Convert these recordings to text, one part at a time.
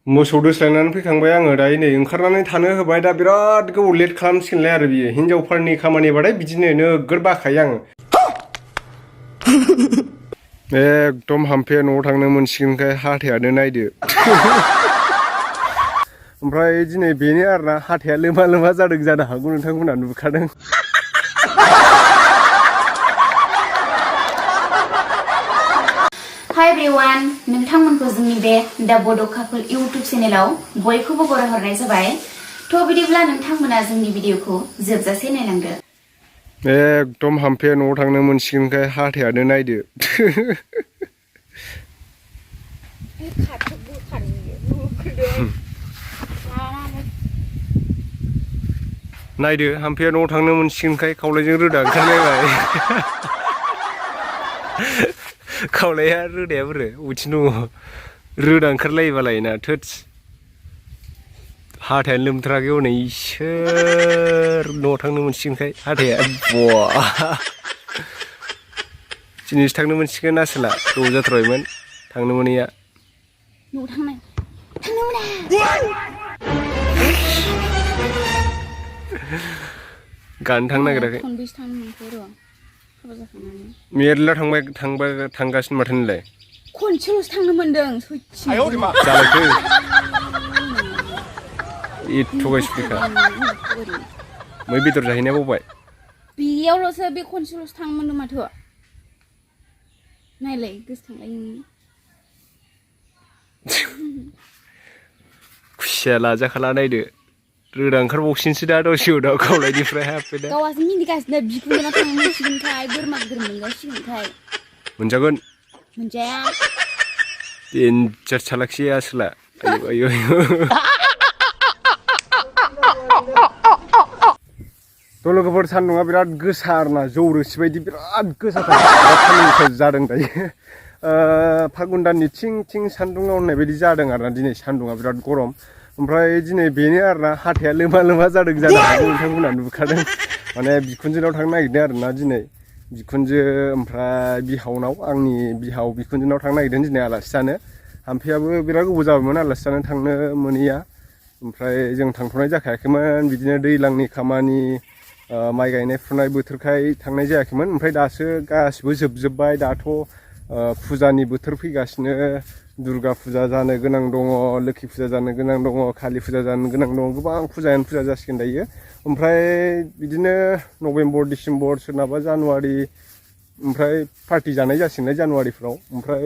मोसौ दोस्लायनानै फैखांबाय आङो दायो नै ओंखारनानै थानो होबाय दा बिराद गोबाव लेट खालामसिगोनलाय आरो बियो हिनजावफोरनि खामानिबाथाय बिदिनो नोगोर बाखायो आङो एकदम हामफे न'आव थांनो मोनसिगोनखाय हाथायानो नायदो ओमफ्राय दिनै बेनो आरोना हाथाया लोमा लोमा जादों जानो हागौ नोंथांमोना नुखादों हाय एभ्रिवान नोंथांमोनखौ जोंनि बे दा बड' कापोल इउटुब चेनेलाव बयखौबो बरायहरनाय जाबाय थ' बिदिब्ला नोंथांमोना जोंनि भिडिअखौ जोबजासे नायलांदो एकदम हामफे न'आव थांनो मोनसिगोनखाय हाथायानो नायदो नायदो हामफेया न'आव थांनो मोनसिगोनखाय खावलायजों रोदा ओंखारलायबाय खावलाया रोदाया बोरो बबेथिं दङ रोदा ओंखारलायोबालाय ना थोदस हाथायानो लोमथाराखै हनै इसोर न'आव थांनो मोनसिगोनखाय हाथाया बवा दिनैसो थांनो मोनसिगोन आसोला गोबाव जाथारबायमोन थांनो मोनैया न'आव थांनो मोना गानो थांनो नागिराखै खनबेसे थांनो मोनखो र' हाबा जाखांनानै मेरला थांगासिनो माथो नोंलाय खनसेल'सो थांनो मोनदों जालायखो एथ' गाइसफिखा मै बेदर जाहैनाया बावबाय बेयावल'सो बे खनसेल'सो थांनो मोनदों माथो नायलाय गोसोखांलाय नोङो खुसिया लाजाखाला नायदो रोदा ओंखारबावसिनसो दा दसे उनाव खावलायनिफ्राय हाबफैदा गावासो मिनिगासिनो बिखुनजोनाव थांनो मोनसिगोनखाय बोरमा गिदिर मोनजासिगोनखाय मोनजागोन मोनजाया देन्जार चालाकसै आसोला आयु थ' लोगोफोर सान्दुङा बिराद गोसा आरोना जौ रोसि बायदि बिराद गोसाथार जादों दायो फागुन दाननि थिं थिं सान्दुङाव होननाय बायदि जादों आरोना दिनै सान्दुङा बिराद गरम ओमफ्राय दिनै बेनो आरोना हाथाया लोमा लोमा जादों जानो हागौ नोंथांमोना नुखादों माने बिखुनजोनाव थांनो नागिरदों आरोना दिनै बिखुनजो ओमफ्राय बिहावनाव आंनि बिहाव बिखुनजोनाव थांनो नागिरदों दिनै आलासि जानो हामफेयाबो बिराद गोबाव जाबायमोन आलासि जानो थांनो मोनैया ओमफ्राय जों थांथ'नाय जाखायाखैमोन बिदिनो दैज्लांनि खामानि माइ गायनाय फुनाय बोथोरखाय थांनाय जायाखैमोन ओमफ्राय दासो गासिबो जोबजोब्बाय दाथ' फुजानि बोथोर फैगासिनो दुर्गा फुजा जानो गोनां दङ लोखि फुजा जानो गोनां दङ कालि फुजा जानो गोनां दङ गोबां फुजायानो फुजा जासिगोन दायो ओमफ्राय बिदिनो नभेम्बर डिसेम्बर सोरनाबा जानुवारि ओमफ्राय पार्टि जानाय जासिगोनलाय जानुवारिफ्राव ओमफ्राय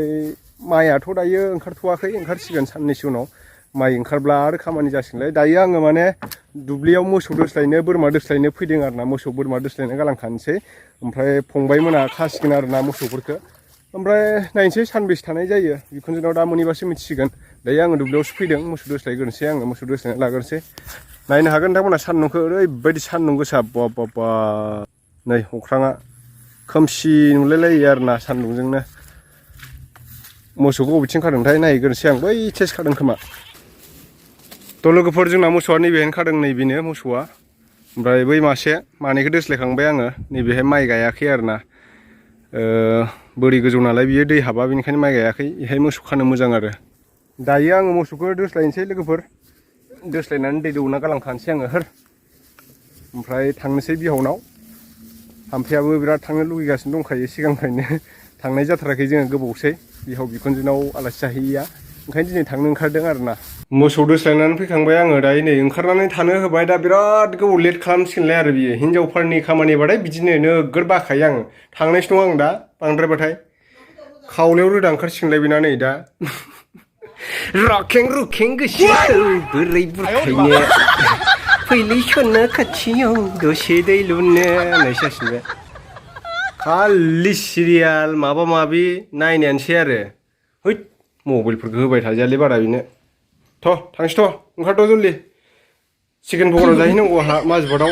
माइआथ' दायो ओंखारथ'वाखै ओंखारसिगोन साननैसो उनाव माइ ओंखारब्ला आरो खामानि जासिगोनलाय दायो आङो माने दुब्लियाव मोसौ दोस्लायनो बोरमा दोस्लायनो फैदों आरोना मोसौ बोरमा दोस्लायनो गालांखानोसै ओमफ्राय फंबायमोना खासिगोन आरोना मोसौफोरखौ ओमफ्राय नायनोसै सानबेसे थानाय जायो बिखुनजोनाव दा मोनैबासो मिथिसिगोन दायो आङो दुब्लियावसो फैदों मोसौ दोस्लायग्रोनोसै आङो मोसौ दोस्लायना लाग्रोनोसै नायनो हागोन नोंथांमोना सान्दुंखौ ओरैबायदि सान्दुं गोसा बा नै अख्राङा खोमसि नुलायलायो आरोना सान्दुंजोंनो मोसौखौ बबेथिं खादोंथाय नायग्रोनोसै आं बै टेस्ट खादों खोमा थ' लोगोफोर जोंना मोसौआ नैबेहायनो खादों नैबेनो मोसौआ ओमफ्राय बै मानैखौ दोस्लायखांबाय आङो नैबेहाय माइ गायाखै आरोना बोरि गोजौ नालाय बियो दै हाबा बेनिखायनो माइ गायाखै बेहाय मोसौ खानो मोजां आरो दायो आङो मोसौखौ दोस्लायनोसै लोगोफोर दोस्लायनानै दै दौना गालांखानोसै आङो ओमफ्राय थांनोसै बिहावनाव हामफेयाबो बिराद थांनो लुगैगासिनो दंखायो सिगांनिफ्रायनो थांनाय जाथाराखै जोङो गोबावसै बिहाव बिखुनजोनाव आलासि जाहैयैया ओंखायनो दिनै थांनो ओंखारदों आरोना मोसौ दोस्लायनानै फैखांबाय आङो दायो नै ओंखारनानै थानो होबाय दा बिराद गोबाव लेट खालामसिगोनलाय आरो बियो हिनजावफोरनि खामानिबाथाय बिदिनो नोगोर बाखायो आङो थांनायसो दं आं दा बांद्रायबाथाय खावलायाव रोदा ओंखारसिगोनलाय बेना नै दा रखें रुखें गोसोखौ बोरै बुरखायनो फैलै सना खाथियाव दसे दै लुनो होननायसो जासिगोन बे खालि सिरियाल माबा माबि नायनायानोसै आरो हैद मबाइलफोरखौ होबाय थाजायालै बारा बेनो थ' थांसैथ' ओंखारथ' जल्दि चिकेन पक'रा जाहैनांगौ आंहा माजबाटाव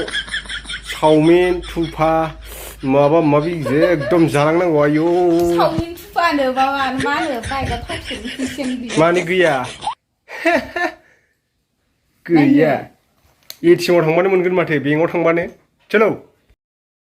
चावमिन थुफा माबा माबि एकदम जालांनांगौ आयौ चावमिन थुफानो माबा मा होनो बाइकआ थावसोनो फैसायानो गैया माने गैया गैया एटिएमआव थांबानो मोनगोन माथो बेंकआव थांबानो चलो